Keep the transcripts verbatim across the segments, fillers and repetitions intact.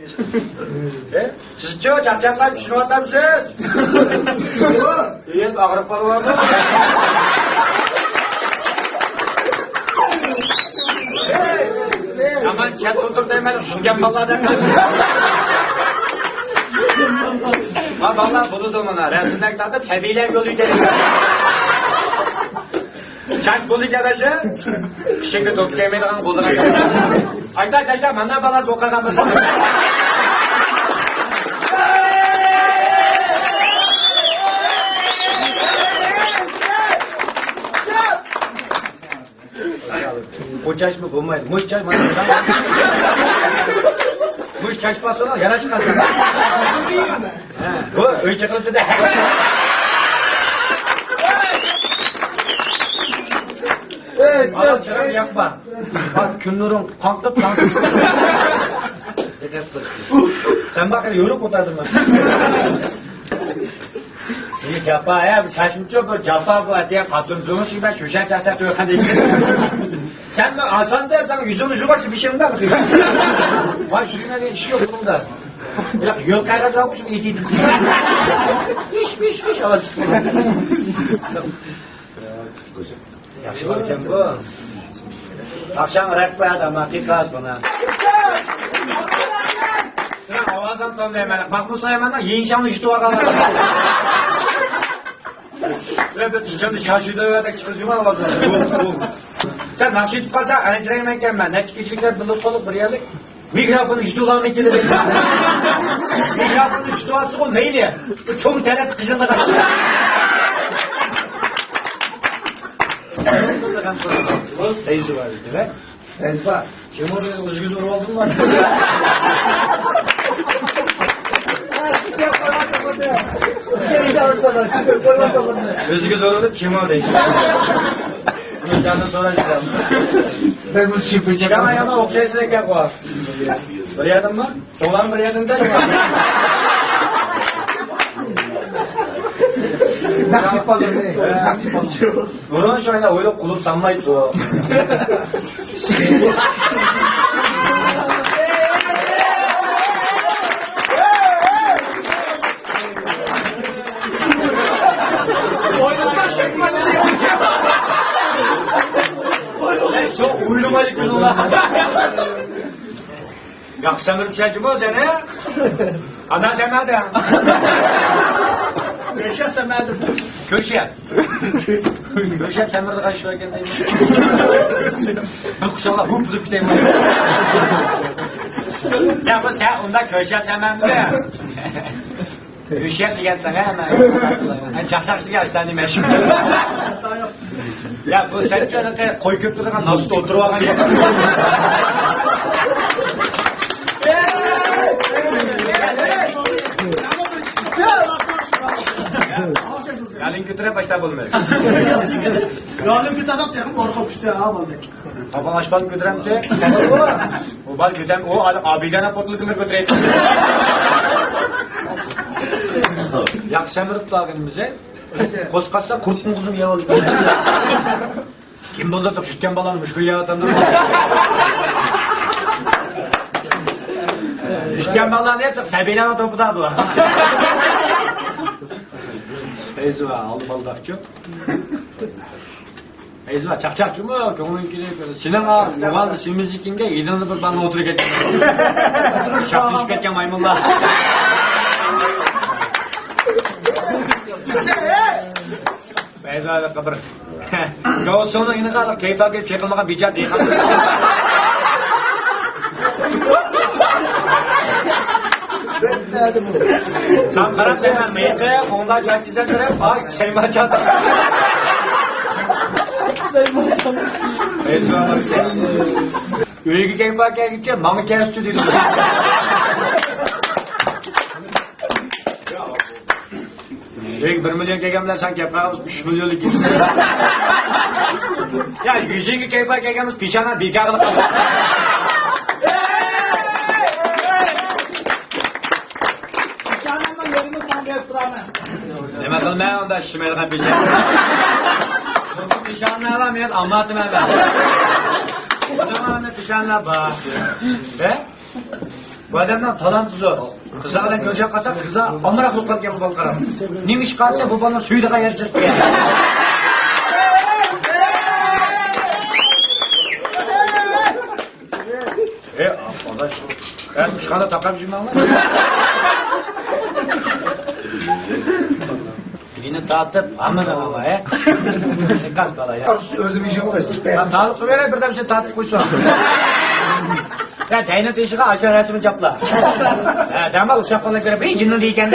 ئە، سىزچۇ، چاقچاقلار چۈشىنىۋاتامسىز؟ ئېيىپ ئاغرىپ قالىۋاتىدۇ. يامان چەت ئولتۇر دەيمەن، چۈشىنگەن بالىلار دەپ. ھا، بالىلار بولىدۇ مانا، رەسىملەرنى تارتىپ، تەبىئىيلەپ يولىيىدۇ. چاچ بولدى جاراجا. ئىشىككە توپ كەلمەيدىغان بولدى. ئايتا تاشلا، مانا بالا دوقاغان بىر. بۇ چاچما بولمايدۇ. مۇش چاچ مانا. مۇش چاچ بارسا ياراشقان. ھە، بۇ ئۆي چېقىلىپتۇ-دە. ئانا چىراغ ياقما. بار كۈن نۇرۇڭ قاڭقىپ، قاڭقىپ. سەن باققىلى يورۇق ئولتۇردۇم. سېنى جاپا، ھە، بۇ شاشمىچۇ، بۇ جاپا، بۇ ئەتىگەن قاتۇن تۇرمۇش، مەن شۇشا چاچا تۆكەن. سەن بىر ئاسان دە، سەن يۈزۈڭنى يۇغۇرچە بېشىڭدا. ۋاي، شۇنىڭ ئىشى يوق بۇنىڭدا. ياق، يول قەغەز ئالغۇچ ئېتىدىم. ھىش، ھىش، ھىش، ئاۋاز. ياخشى باركەن بۇ. ئاخشام رەھبەر ئادەم ھەقىقەت بۇنى. سەن ئاۋازىڭ تونۇيمەن. باقمىسايمەن يىڭشاڭنى يۇتۇۋالغان. بىر تىزىمنى شاشىدىۋەردەك چىقىرىپ يۈرمە ئاۋازىڭ. سەن ناخشا ئېيتىپ قالساڭ ئەنسىرەيمەنكەن مەن. نەچچە كېچىلىكلەر بىللە قالىپ بىر يەرلىك. مىكروفوننى يۇتۇۋالماي كېلىدۇ. مىكروفوننى يۇتۇۋالسىغۇ مەيلى. بۇ چوڭ تەرەت قىژىلدىغان. پەيزى بار ئىدى، ھە؟ پەيزى بار. كىم ئۇنى ئۆزىگە زور بولدۇممۇ؟ ئۆزىگە زور بولۇپ كىم ئۇ دەيدۇ. ئۆزىدىن سوراش. مەن بۇنى شىپىچە. يامان يامان ئوخشايسىز ئىكەن بۇ. بىر يەردىنمۇ؟ چوڭلارنىڭ بىر يەردىن دەيدۇ. نەق ئېلىپ ئالدىم. نەق ئېلىپ ئالدىم. بۇرۇن شۇنداق ئويلاپ قۇلۇپ سانمايتتى. ياخشى سەمرىپ چۈشەنچىمۇ سەن، ھە؟ ئانا سەمەدە. كۆشە سەمەدە. كۆشە. كۆشە سەمرىدىغان ئىش باركەن دەيمەن. بىر قۇچاقلاپ ھۇپ تۇتۇپ كېتەيمەن. يا، بۇ سەن ئۇنداق كۆشە سەمەدە. ھۆشيار دېگەنسەن ھە، مەن. ھە، چاقچاق دېگەن ئاشتانى مەشھۇر. يا، بۇ سەنچۇ ھېلىقى قوي كۆپ تۇرىدىغان ناستا ئولتۇرۇپ ئالغان گەپ. يالىن كۆتۈرۈپ باشلاپ بولمايدۇ. يالىن كۆتۈرسەم تېخىمۇ ئورخۇپ چۈشتى ھا، بولدى. پاپام ئاشپازنى كۆتۈرەمتى؟ ئۇ بار كۆتەم، ئۇ ئابىدەنە پوتلىدىمىز كۆتۈرەيتتى. ياخشى سەمرىپ تۇرغىنىمىز. قوسقاتسا قۇرتنى قۇزۇم يەۋالدى. كىم بولدى توپ شۈتكەن بالىنى مۇشۇ يەۋاتامدۇ؟ شۈتكەن بالىلارنى يەپ سەبىيلەرنىڭ توپىدا بۇ. ئەيزۇ، ئالدى بالداقچۇ. ئەيزۇ، چاقچاقچۇمۇ؟ كۆڭلۈڭ كېلىپ. سېنىڭ مۇغال سېمىزلىكىڭگە يېنىڭدا بىر بالىنى ئولتۇرۇپ كەتكەن. شاقلىشىپ كەتكەن مايمۇنلار. بەزى ھېلىقى بىر گاۋسۇڭنىڭ يېنىغا ھېلىقى كەيپى كېلىپ چېقىلمىغان بىچارە دېھقان. ساڭا قاراپ دەيمەن، مىيىقى، قوڭدا جاي تىزەپ بېرىپ، ئاي، سەيمانجان. ئۆيگە كەيپى كەلگۈچە ماڭا كەلسىچۇ دېدى. يۈزۈڭگە بىر مىليون كەلگەن بىلەن سەن گەپ قىلغان ئۈچ مىليونلۇق گېپىسەن. يا، يۈزۈڭگە كەيپى كەلگەن بىلەن پېشانە بىكار قىلىپ قالدى. پېشانەمنىڭ يېرىنى ساڭا بېرىپ تۇرامەن. نېمە قىلىمەن ئۇنداق ئىشلىمەيدىغان پېشانە؟ پېشانە ئالام، مەن ئامانىتىمەن مەن. پېشانە بار. ھە؟ ئادەمنىڭ تالانتى زور. قىزلار بىلەن كۆرۈشۈپ قالسا، قىزلار ئامراق بولۇپ قالغان بۇ بالىلار. نېمە ئىش قالسا، بۇ بالىنىڭ سۈيىدىغان يەر چىقىپ كەتكەن. ئى، ئاداش، ئە، ئىشخانا تاقاپ يۈرمەڭلار. مېنى تارتىپ، ھەممىنى ئالا، ھە؟ دىققەت قىلا، يا. ئۆزۈم ئىشىم قىلىش. تارتىپ قويۇۋېرەي، بىردەمسىنى تارتىپ قويسۇن. يا، دەينىڭ تېشىغا ئاشۇ رەسىمنى چاپلا. ھە، دەمال ئۇششاپ قالغان كۆرۈپ، ئى، جىننى دېيىكەن.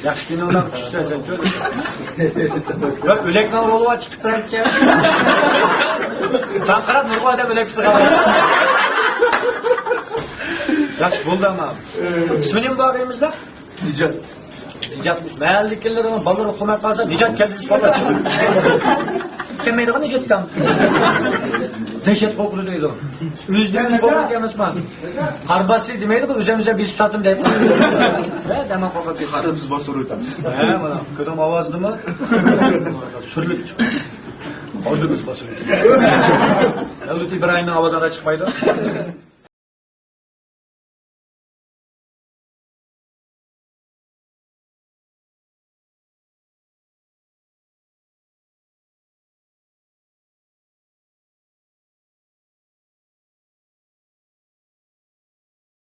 ياخشى كىنولار چۈشسە سەن كۆر. بىر ئۆلەكنىڭ رولى بار چىقىپ تۇرار ئىكەن. ساڭا قاراپ نۇرغۇن ئادەم ئۆلەك تۇرغان. ياخشى بولدى ئەمما. ئىسمى نېمە بار ئۆيىمىزدە؟ نىجات. نىجات. مەھەللىدىكىلەر بالىلار ئوقۇماي قالسا، نىجات كەلدى دەپ بالىلار چىقىدۇ. كەلمەيدىغان نىجاتتان. دەھشەت قورقىدۇ دەيدۇ. ئۆزىدىن قورقۇپ ئەمەسمەن. قارباسى دېمەيدىغۇ، ئۆزەمىزدە بىز ساتىم دەيدۇ. ھە، دەمە قورقۇپ كېتىدۇ. قارىمىز باستۇرۇۋېتىمىز. ھە، مانا، كۆرۈڭ ئاۋازنىمۇ؟ سۈرلۈك چىقىدۇ. ئالدىمىز باستۇرۇۋېتىمىز. دەۋلەت ئىبراھىمنىڭ ئاۋازى چىقمايدۇ.